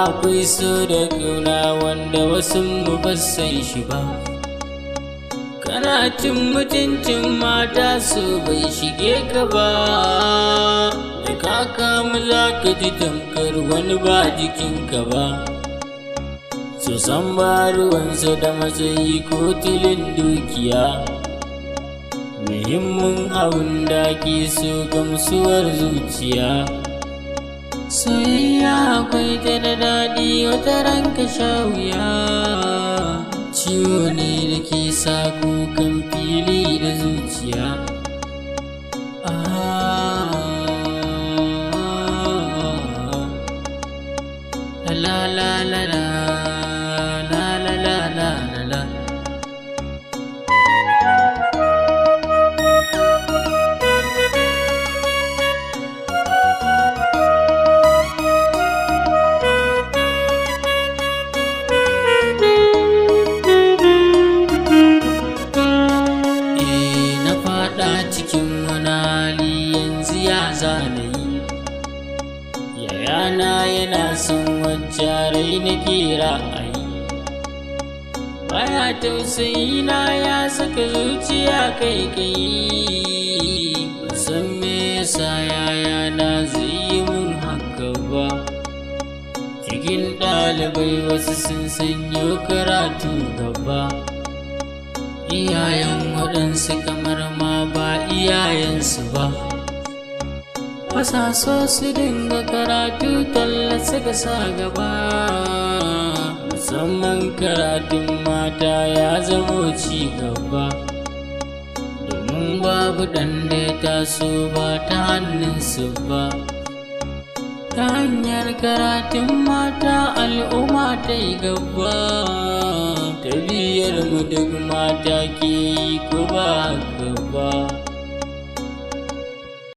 Akwai so da ƙauna wanda wasu mu ba san shi ba. Kana cin mutuncin mata su bai shige ka ba. Da ka kamu za ka ji tamkar wani ba jikinka ba. So san ba ruwansa da matsayi ko tilin dukiya. Muhimmin abun da ke so gamsuwar zuciya. Soyayya akwai ta da daɗi, wata ranka sha wuya. Ciwo ne da ke sa kukan fili da zuciya. Ah, la la la la la la la la la la. Eh, na faɗa cikin wani hali, yanzu ya zana yi. Yayana yana son wacce rai nake ra'ayi. Baya tausayi na, ya saka zuciya kai kai. Ban san me yasa yayana zai yi mun haka ba. Cikin ɗalibai wasu sun sanyo karatu gaba. Iyayen waɗansu kamar ma ba iyayensu ba. Basa so su dinga karatu, talla suka sa gaba. Musamman karatun mata ya zamo ci gaba. Domin babu ɗan da ya taso ba ta hannunsu ba. Ta hanyar karatun mata al'umma ta yi gaba. Tarbiyar mu duk mata ke yi, ko ba haka ba?